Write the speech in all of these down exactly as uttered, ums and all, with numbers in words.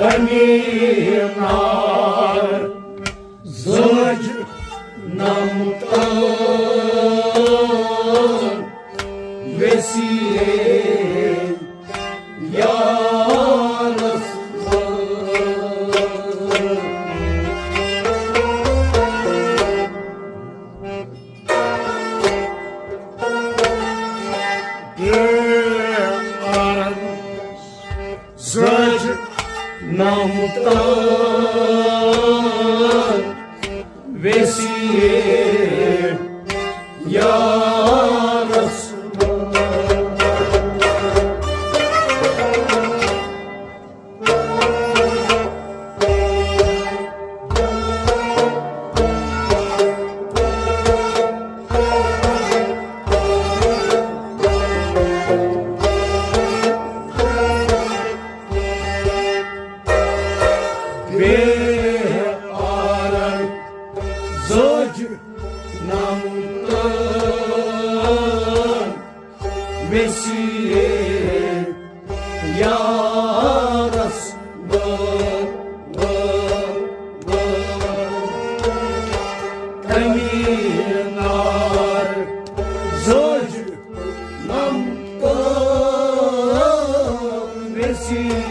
امی نار زوج نمتن وسیلے یارس زج نمتن وسیلے یارس بیٚیہِ آرن زوج نمتن وسیلے یارس امی نار زوج نمتن وسیلے۔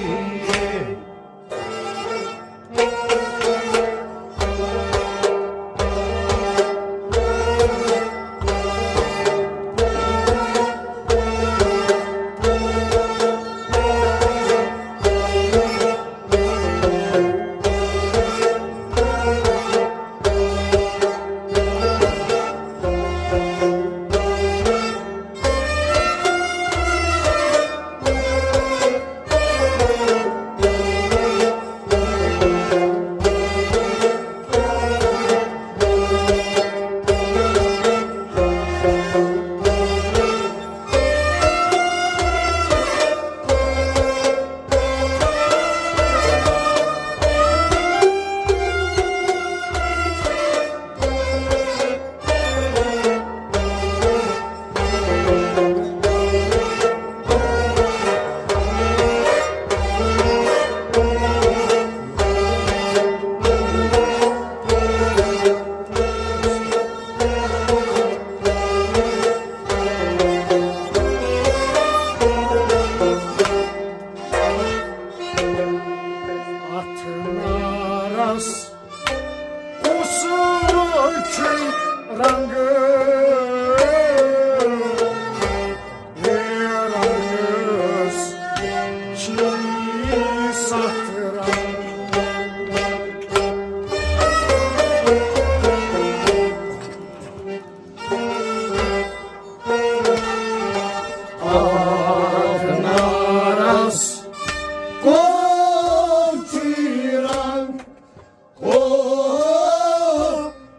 اتھ نارس کُس چھُے رنگ؟ ہے رنگس چھِ ستھ رنگ۔ اتھ نارس کُس چھُے رنگ؟ او،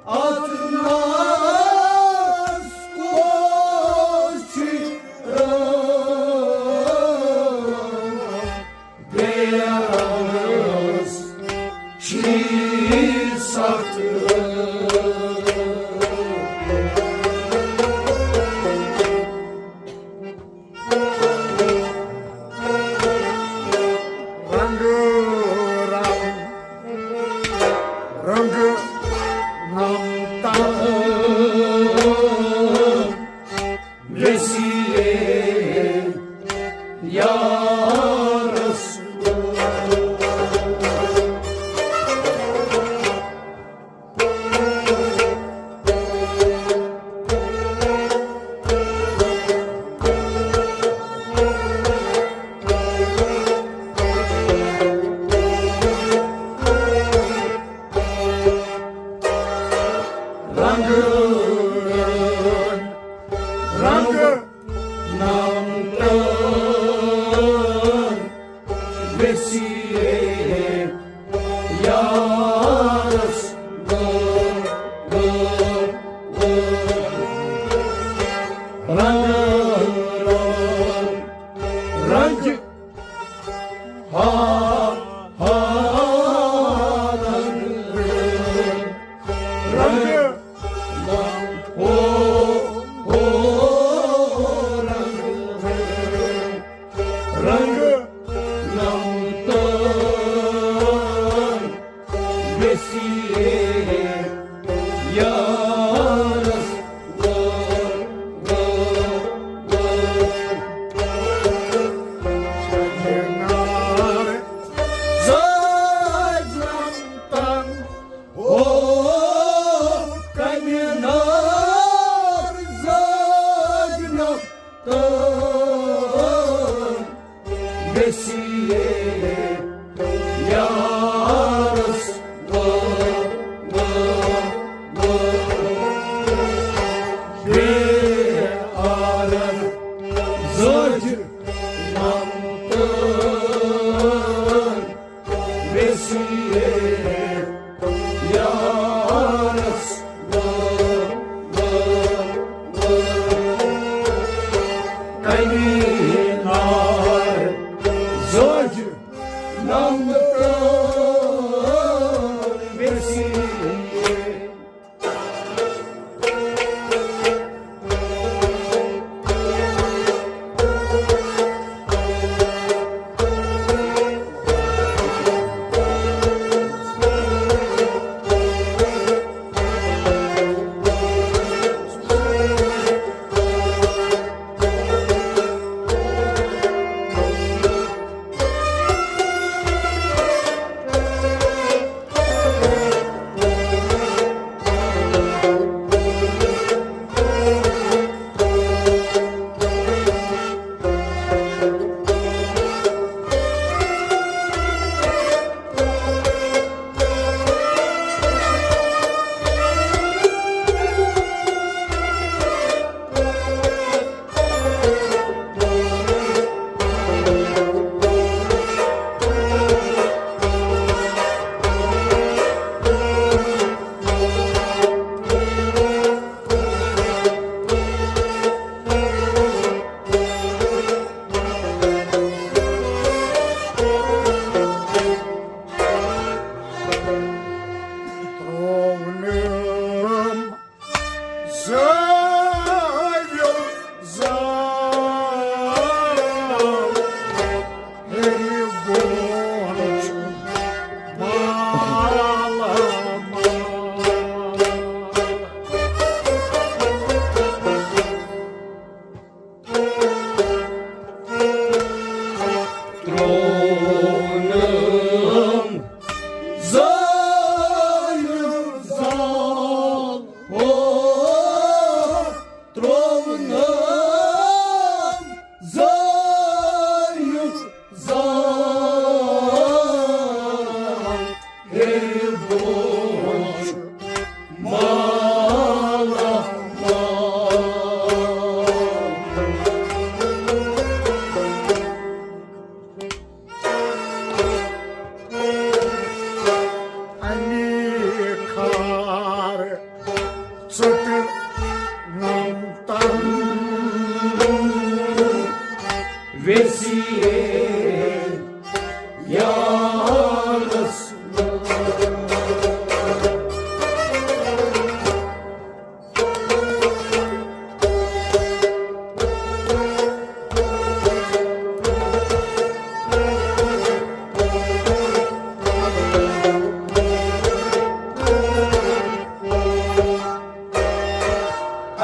اتھ نارس کُس چھُے رنگ؟ بیرس چھِ ستھ رنگ۔ رنگ رنگ، رنگ نمتن وسیلے یارس۔ رنگ، رنگ نمتن وسیلے یارس۔ رنگ، رنگ، رنگ، ہا، ہا، رنگ، رنگ، ہو، ہو، رنگ، رنگ نمتن یارس بے آرن زوج نمتن ویسیے یارس کمی نار زوج نمتن ویسیے۔ ترٛوونم زٲوِل زال ہیٚرِ بۄن چھُ مال مال۔ ترٛوونم زٲوِل زال ہو، ترٛوونم زٲوِل زال ہیٚرِ بۄن چھُ مال مال۔ اَمی کھار ژٔٹ نمتن ویسیے یارس۔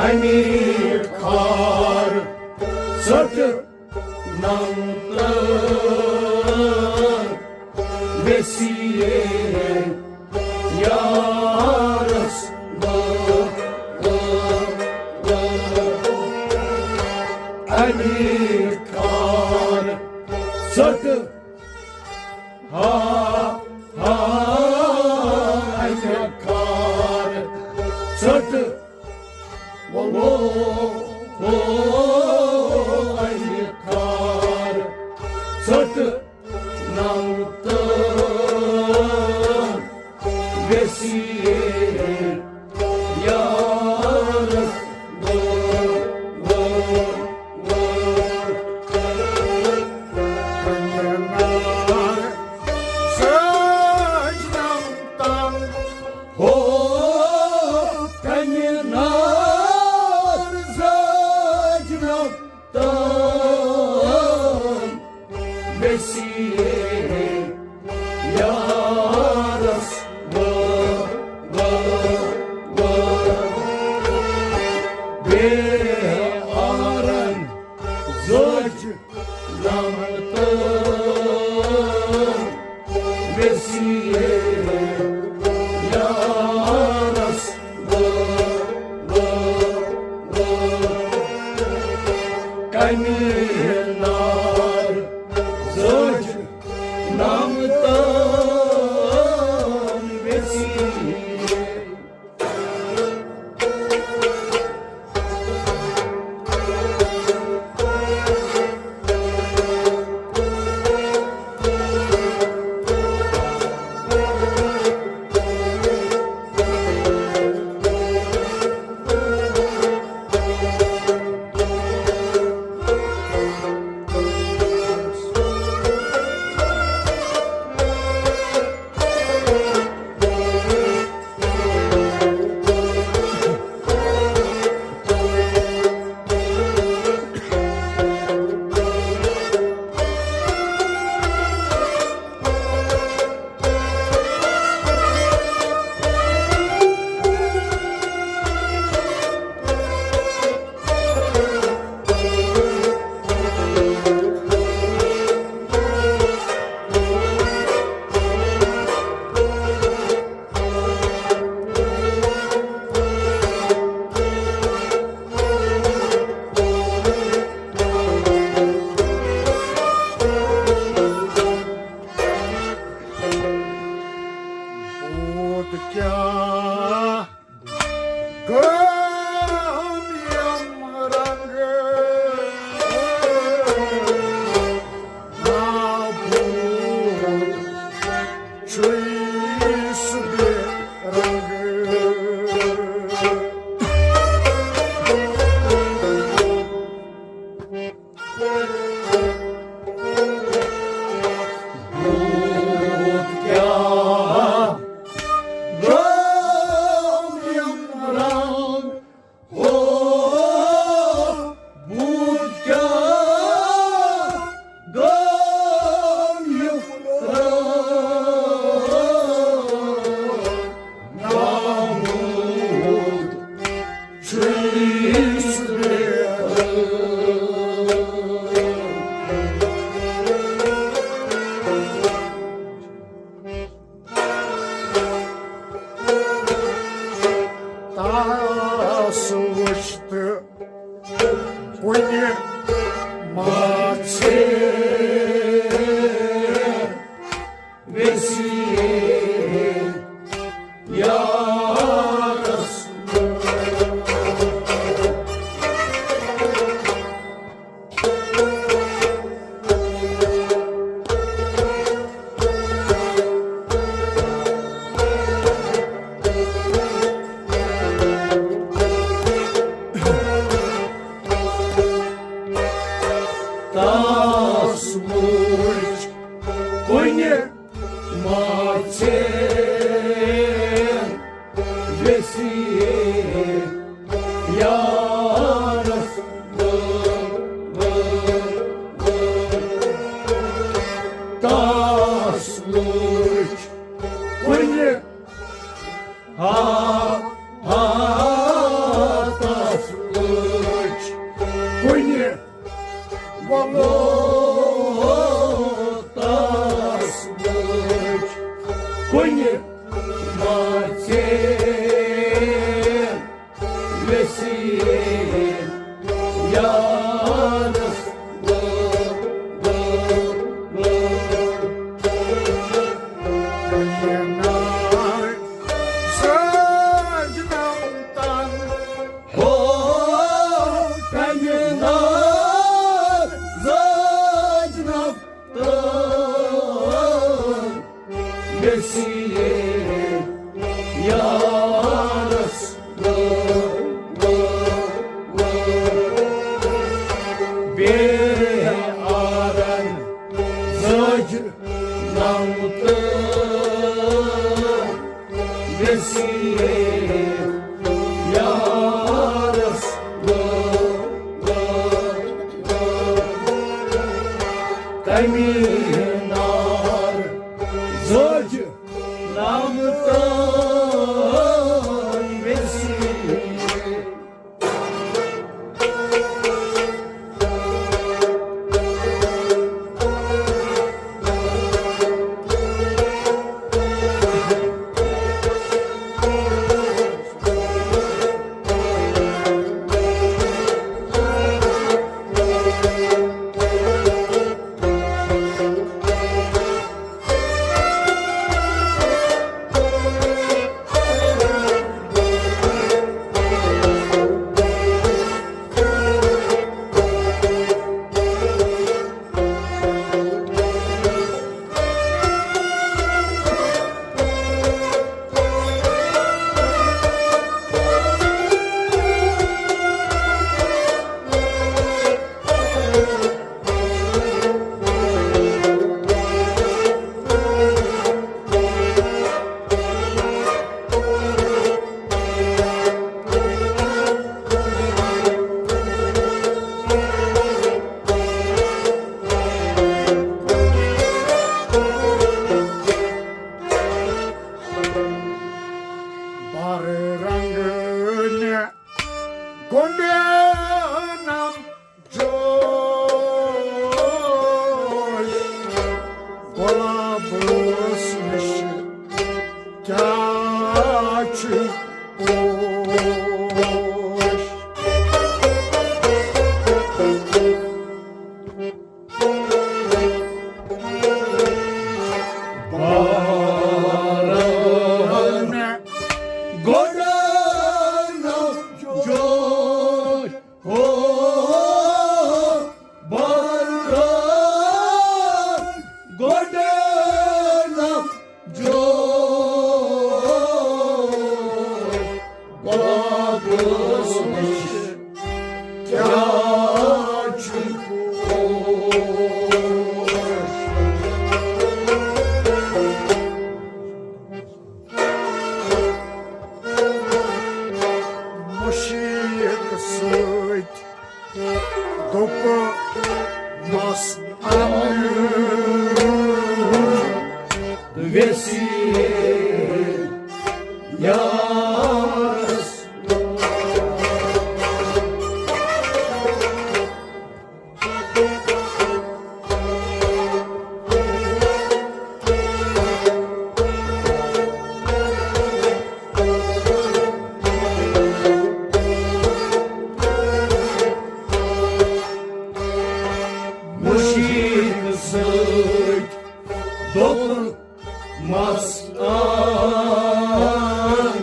اَمی کھار ژٔٹ نمتن ویسیے یارس۔ اَمی کھار ژٔٹ ہا ہا اَمی کھار ژٔٹ وو وو وو اَمی کھار ژٔٹ نمتن ویسیے یارس۔ سٲج نمتن ہو کَنہِ نار زٲج نمتن ویسیے یارس۔ و و و بے آرن زوج نمتن ویسیے یارس۔ و و و کَنہِ نار زوج ماژے ویسی یارس تاس لوچ کُنہِ ہا ہا تاس لوچ کُنہِ وۄلو تاس لوچ کُنہِ ماژے ویسی یارس سجنم تن ہو کمہِ نار زاج نم تن ویسی یارس بے آرن زج نم تن ویسی یارس کمی نار زوج نام تن ویسی بر رنگنہِ گۄڈٕنم جوش گۄلابس نِش کیٛاہ چھُ پوش؟ بارن گۄڈٕنم جوش ہو بارن گۄڈٕنم جوش گۄلابس نِش کیٛاہ چھُ پوش؟ مُشیٖک سۭتۍ دوٚپ مس اَمہِ ویسی یارس۔ مُشیٖک سۭتۍ دوٚپ مس آن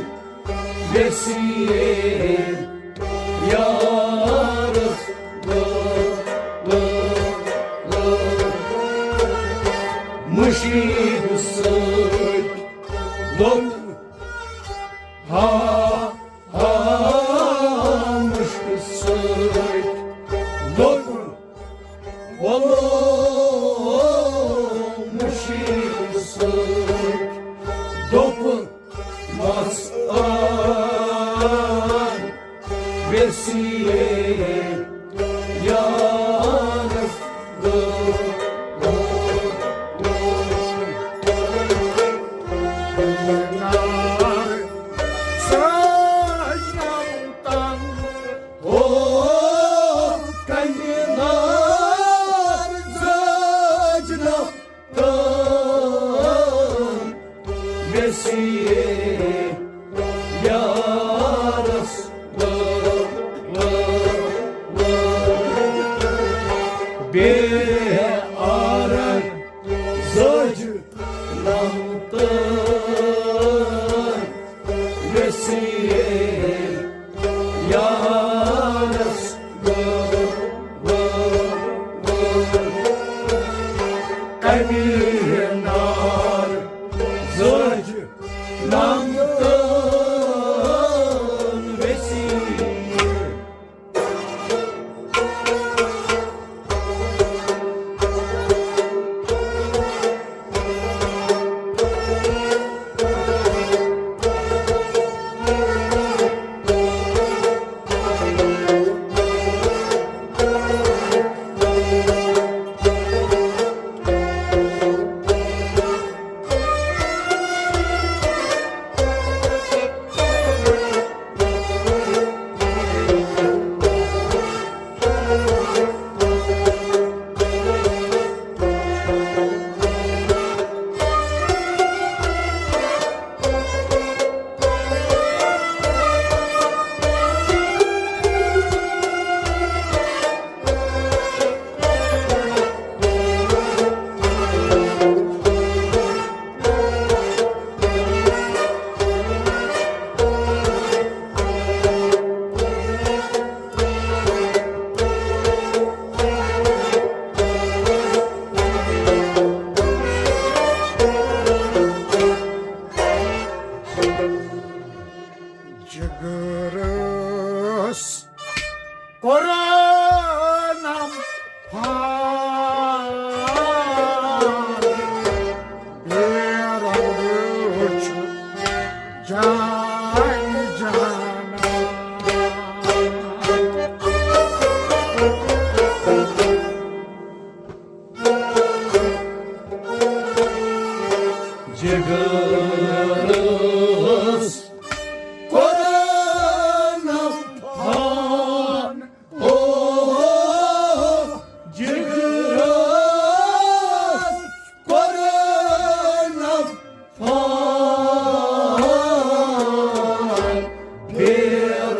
ویسی یارس مُشیٖک سۭتۍ دوٚپ ہا ہا مُشکہٕ سۭتۍ دوٚپ وَلو مُشیٖک امیٖن نار زٲج نمتن وسیع۔ جگرس قرآنم پھان بے رنگ چھُ جان جانان۔ جگرس قرآن پھان، او جگرس قرآن پھان، بے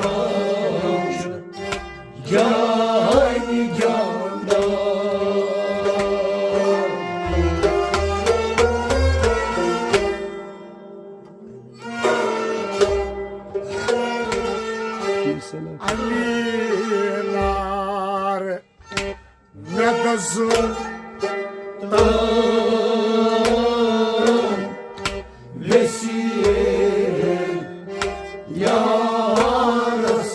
رنگ جان جاندار۔ امیٖن نار مےٚ دٔزٕم تن وسیع یارس۔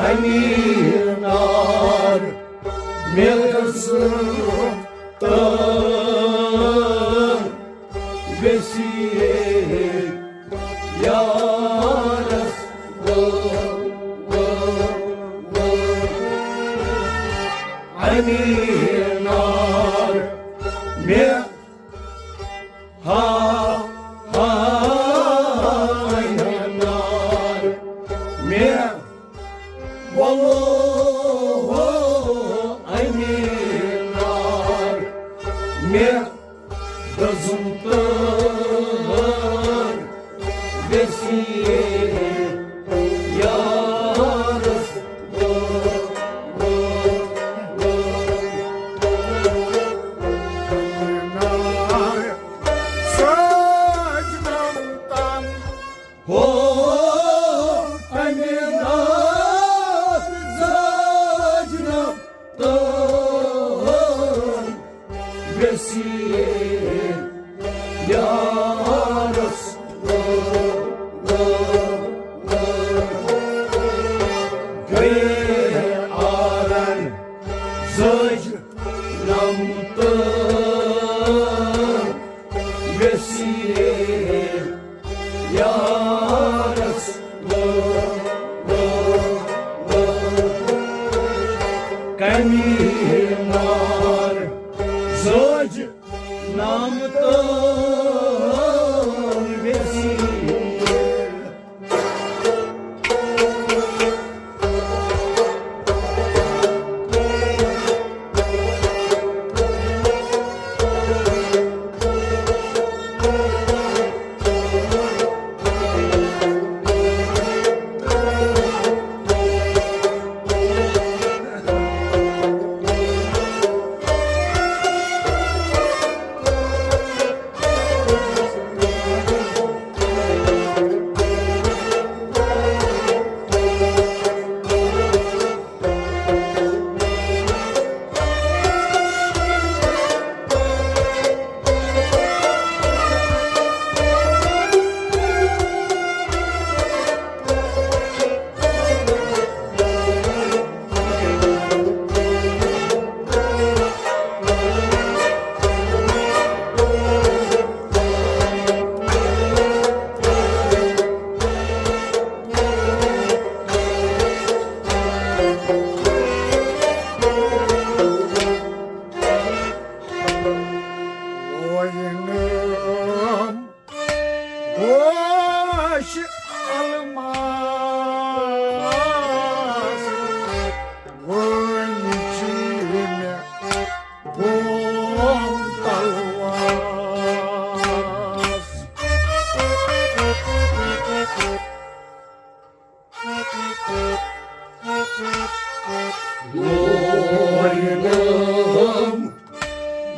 امیٖن نار مےٚ دٔزٕم تن وسیع یارس۔ امیٖن نار مےٚ ہا، ہا، امیٖن نار مےٚ وَلو، امیٖن نار مےٚ دٔزٕم تن وسیع یارس۔ سجنم تن ہو امیٖن نار سجنم تن وسیع یارس۔ گٔیے آرن سجنم تن وسیع یارس۔ کمی مار زوج نام تن وسیع۔ وٲیِنَم گوش الماس، وٲنۍ چھِ مےٚ گوم تلواس۔ گوم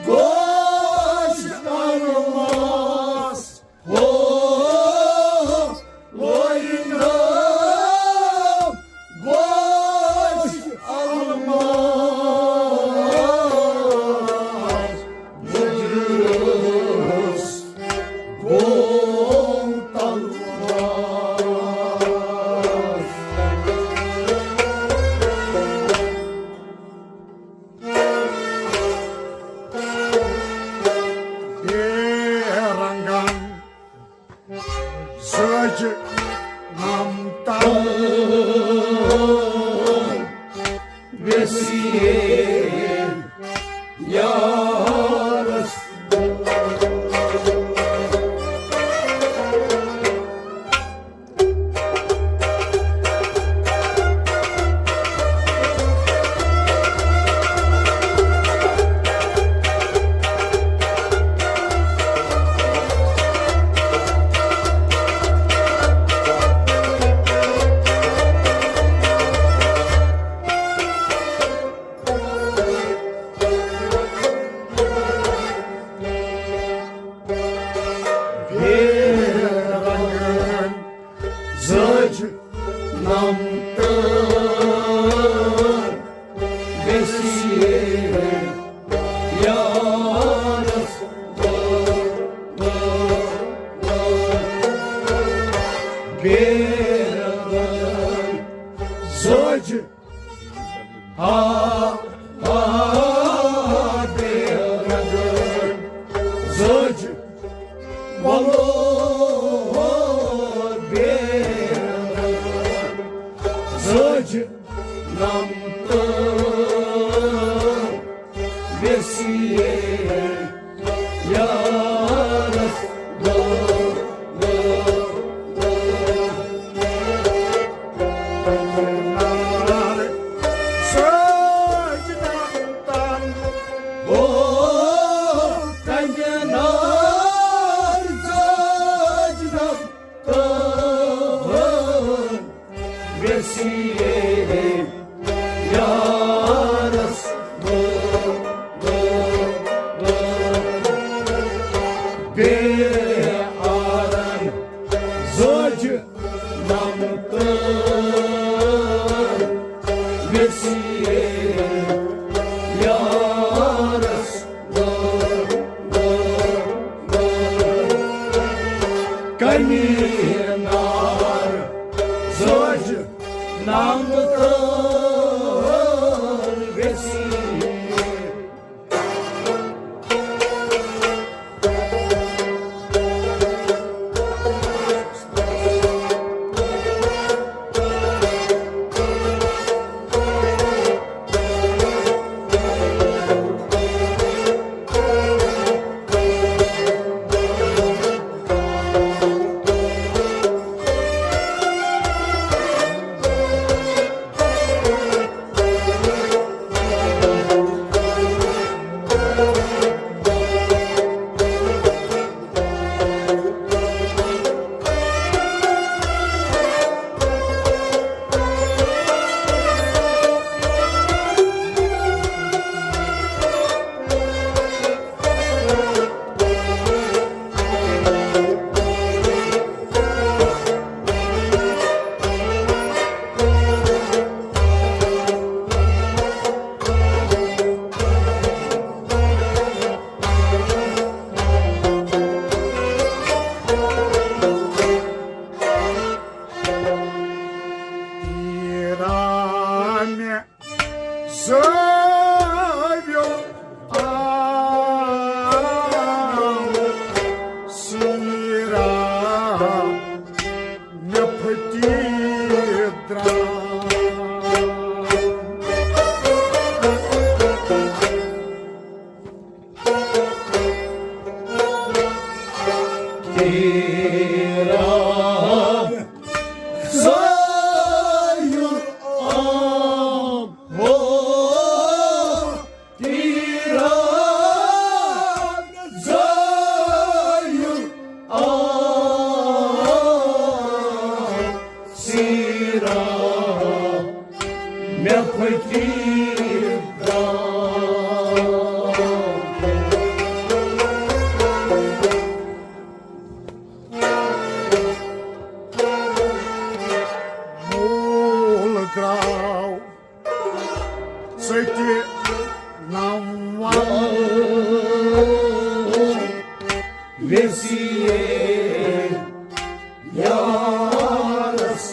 گوش الماس، ہو، لویِنَم گوش الماس، بہٕ چھُس گوم تلواس۔ بے رنگن سج نمتن ویسیے یارس۔ بے رنگن زٲج نم تہٕ گٔژھِتھ یارس بے رنگن زٲج۔ آ، آ، بے رنگن زٲج۔ وَلُر بے رنگن زٲج۔ نم تہٕ ویسیے یارس۔ سجدن تن ہو، کنگنار سجدن تن ویسیے یارس۔ بے آرن زوج نم تہٕ ویسیے یارس۔ کمی نار زوج نم تہٕ ویسیے۔ تیرا مےٚ زٲویو آو سیٖرا مےٚ پھٔٹی درٛاو۔ مےٚ فقیٖر درٛاو۔ مول درٛاو ژٔٹِتھ نمون ویسیے یارس۔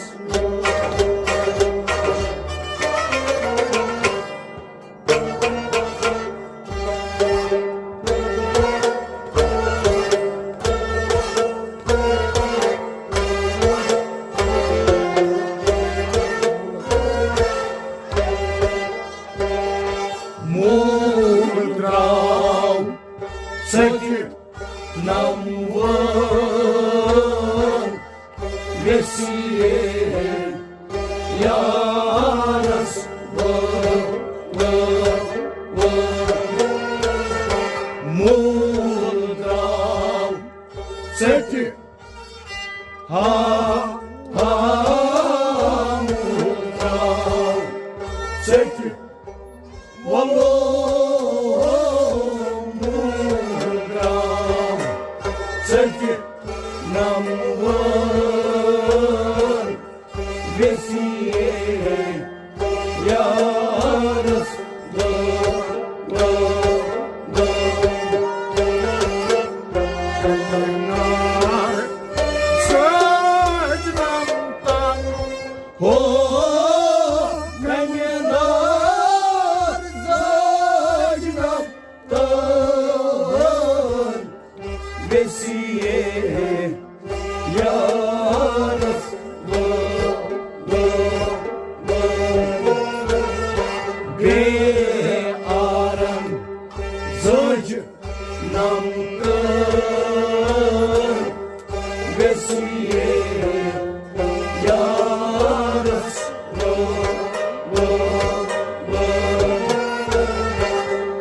مول درٛاو ژٔٹِتھ نمون ویسیے یارس۔ مول درٛاو ژٔٹِتھ ہا، ہا، مول درٛاو ژٔٹِتھ۔ وَلو مول درٛاو ژٔٹِتھ نمون ویسیے یارس۔ ہو کمہِ نار زٲج نم تٲر ویسیے یارس۔ بے آرن زٲج نم تٲر ویسیے یارس۔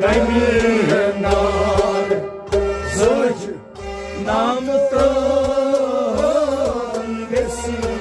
کمہِ نار زٲج نم تٲر ویسیے۔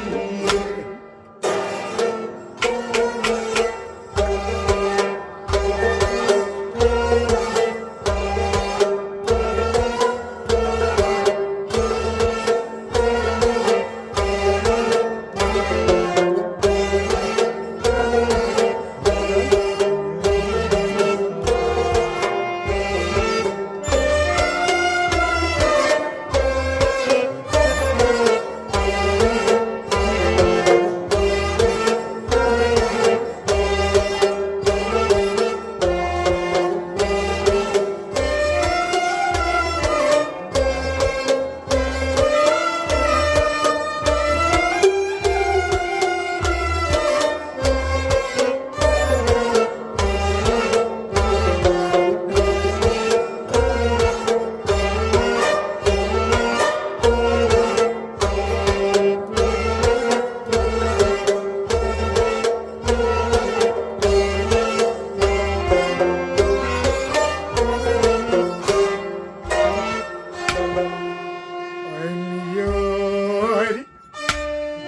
أمۍ یٲرۍ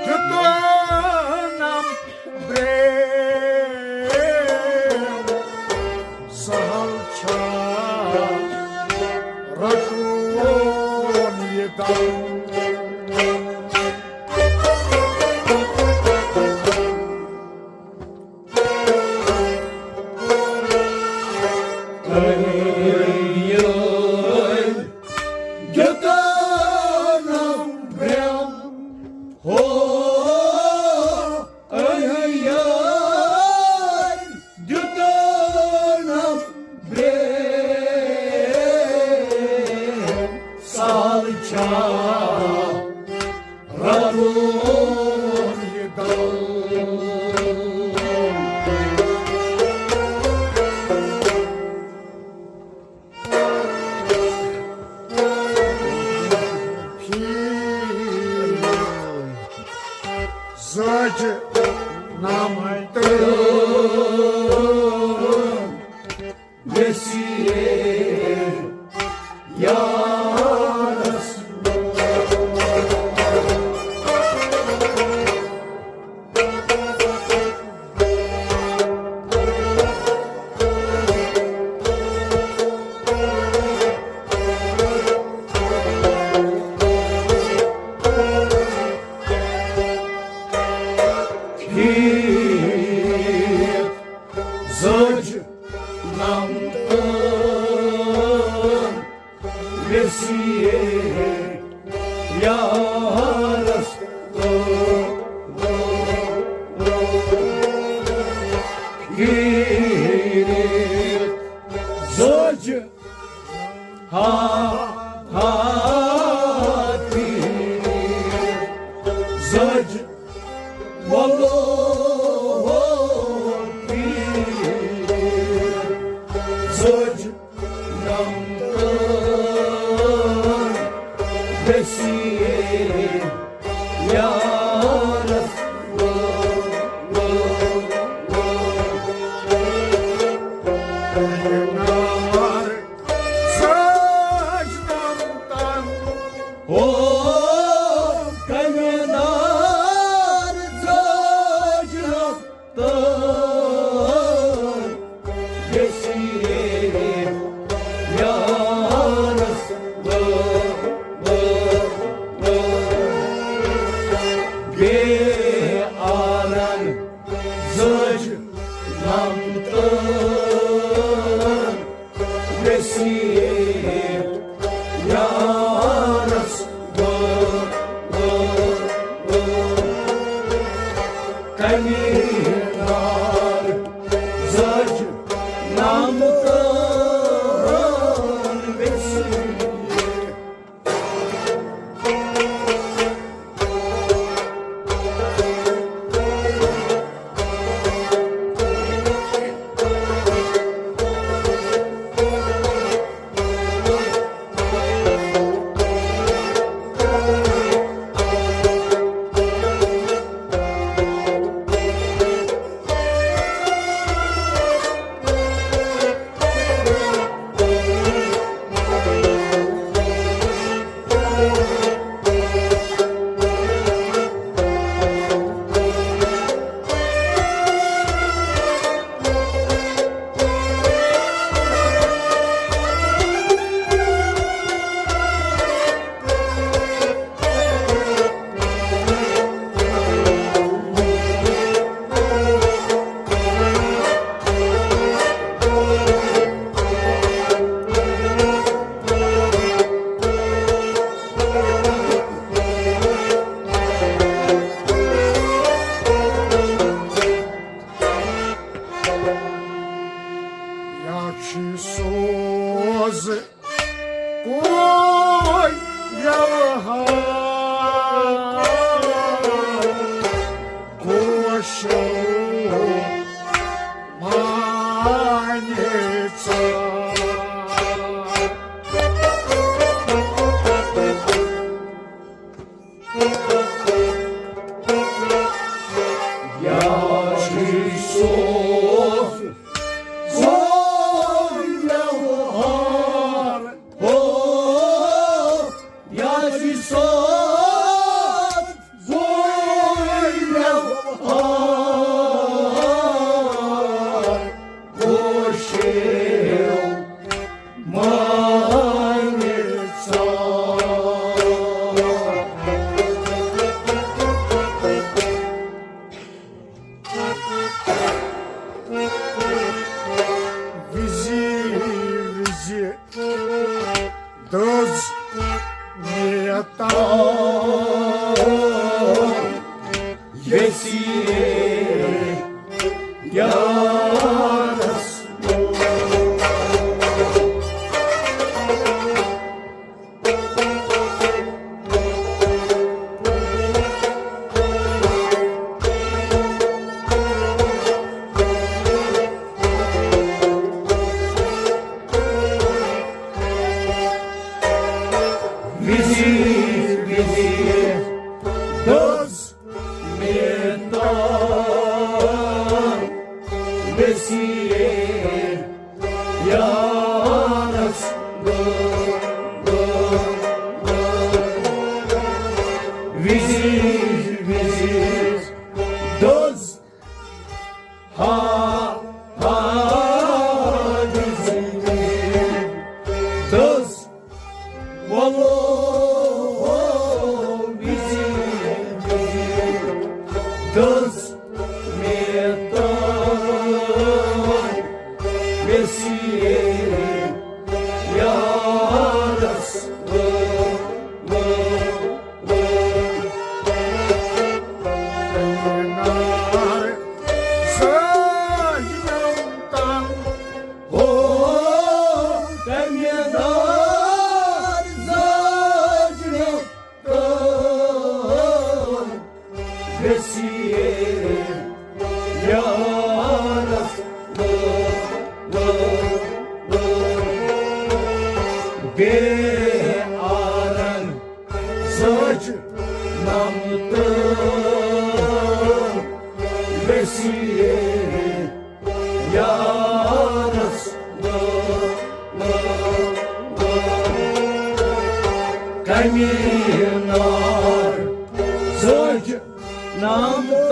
دیُتنم برٛیم، سہل چھا رٹُن یہِ دم؟ أمۍ یٲرۍ دیُتنم برٛیم، ہو، أمۍ یٲرۍ دیُتنم برٛیم، سہل چھا زٲج نمتن ویسی یارس گیٖرِتھ۔ زٲج ہا ہا گیٖرِتھ۔ زٲج وَلو گیٖرِتھ۔ زٲج نمتن ویسی یارس۔ او کنہِ نار زٲج نمتن ویسی یارس۔ بے آرن زٲج نمتن ویسی یارس۔ کنہِ نار زٲج نمتن ویسی۔ یا چھی سوز کوی یلہار گوشو مانیژا۔ یا چھی سوز زوی یلہار ہو، یا چھی سوز زوی یلہار گوشو مانیژا۔ وِزِ وِزِ دٔز مےٚ تام ویسی یارس۔ وِزِ وِزِ دٔز مےٚ تام ویسی یارس۔ وِزِ وِزِ دٔز ہا ہا وِزِ وِزِ دٔز وَلو وِزِ وِزِ دٔز مےٚ تام یارس کمہِ نار زوج نام تہٕ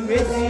ویسی۔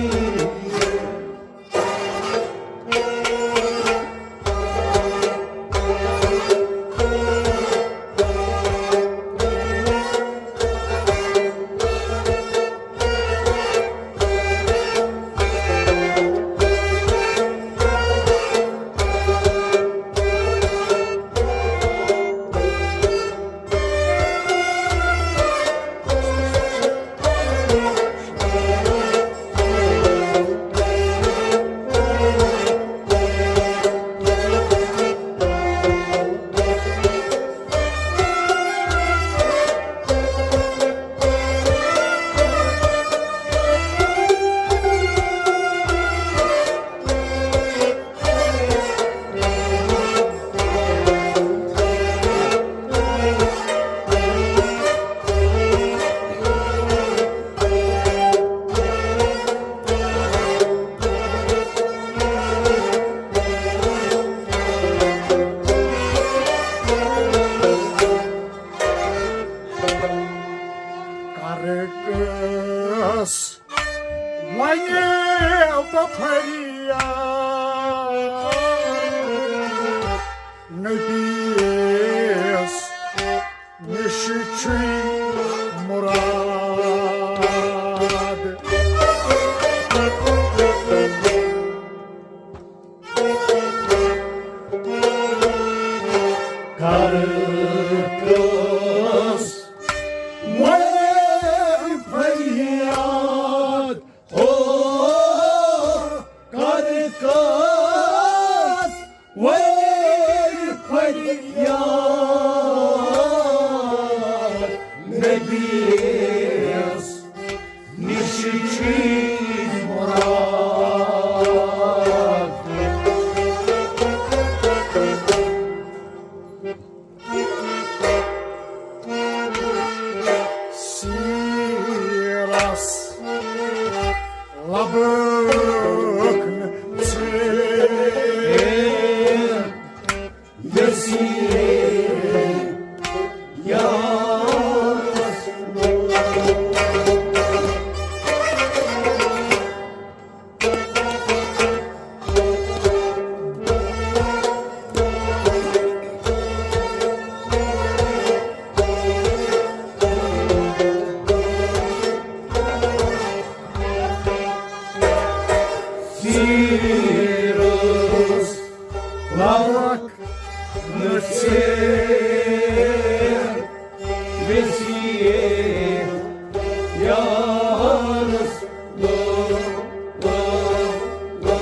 کر کٲنٛسہِ وۄنۍ بہٕ فریاد، نبیَس نِش چھُے مُراد۔ کر کٲنٛسہِ وۄنۍ فریاد، او، کر کٲنٛسہِ وۄنۍ فریاد، نبیَس نِش چھُے مُراد۔ سیٖرس لبُک نہٕ ژیر۔ یسی یارس سیٖرس لبُک نہٕ ژیر، ویسیے یارس لو، لو، لو۔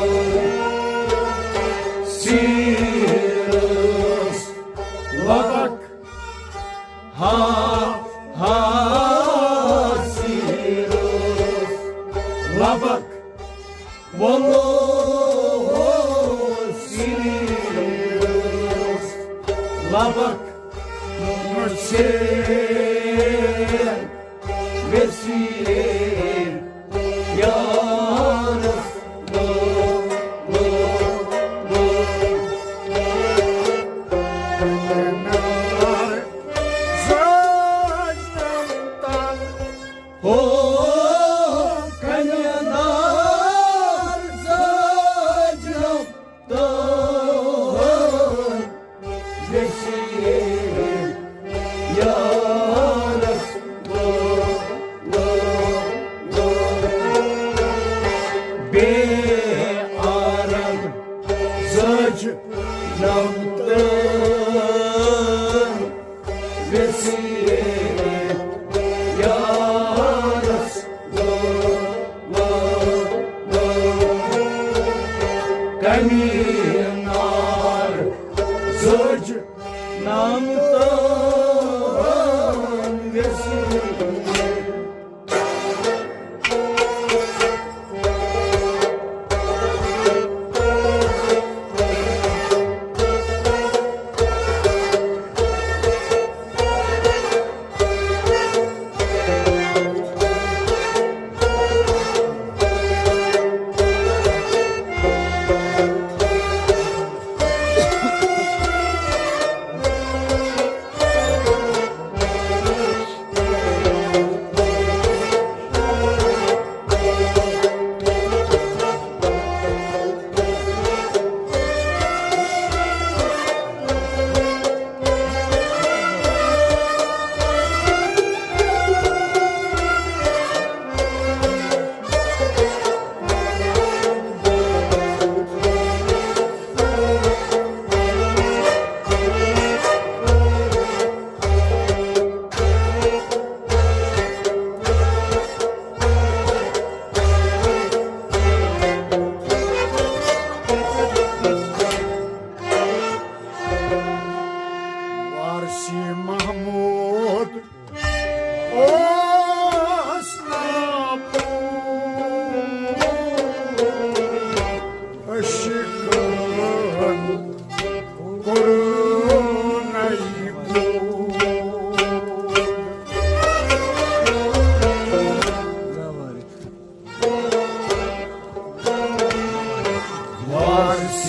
سیٖرس لبُک، ہا، ہا، سیٖرس لبُک۔ وَلو سیٖرس لبُک نہٕ ژیر، ویسیے یارس لو، لو، لو۔ زٲج نم تن ہو کنہِ دار زٲجم تہٕ ویسیے یارس لو، لو، لو۔ بے آرم زٲج نم تہٕ ویسیے یارس لو، لو، لو۔ کمہِ نار زٲج نم تہٕ ویسیے۔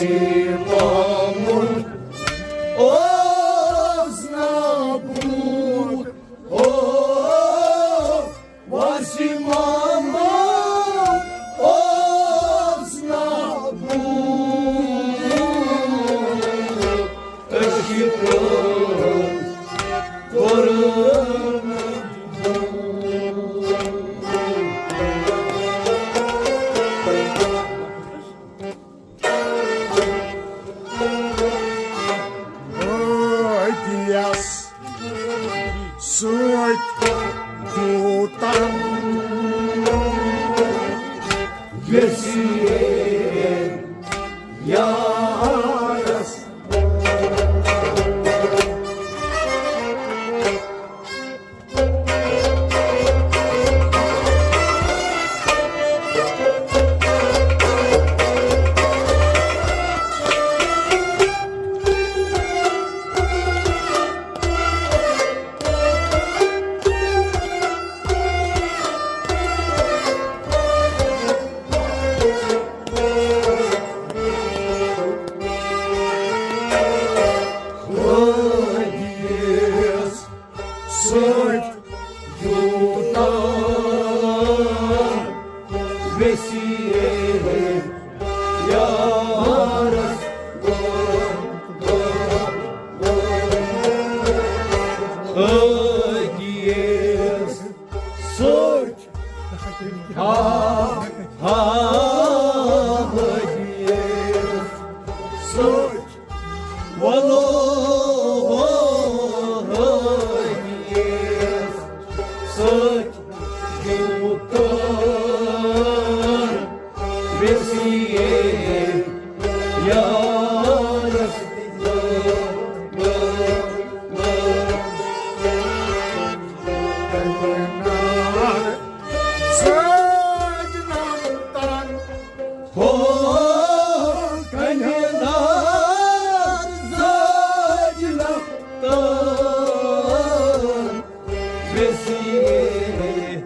محمد اوس نابود، او واسع محمد اوس نابود، أشی قرآن۔ ٲدیَس سۭتۍ دیُتن یسیر یارس۔ سۭتۍ یوٗتاہ ویسیر یارس۔ ٲدیَس سۭتۍ ہا، ہا، ٲدیَس سۭتۍ۔ وَلو ٲدیَس سۭتۍ یوٗتاہ ویسیر یارس۔ سجنم تن ہو کنہِ نار زاج لفتن ویسیر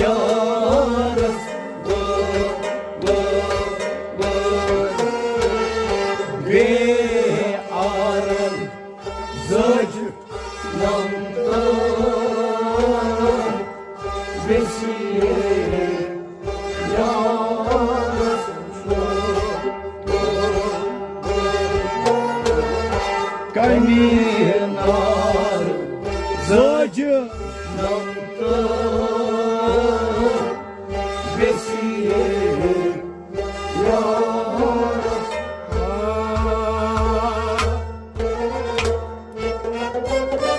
یارس۔ بے آرن زج لمتن ویسیر یارس۔ کمی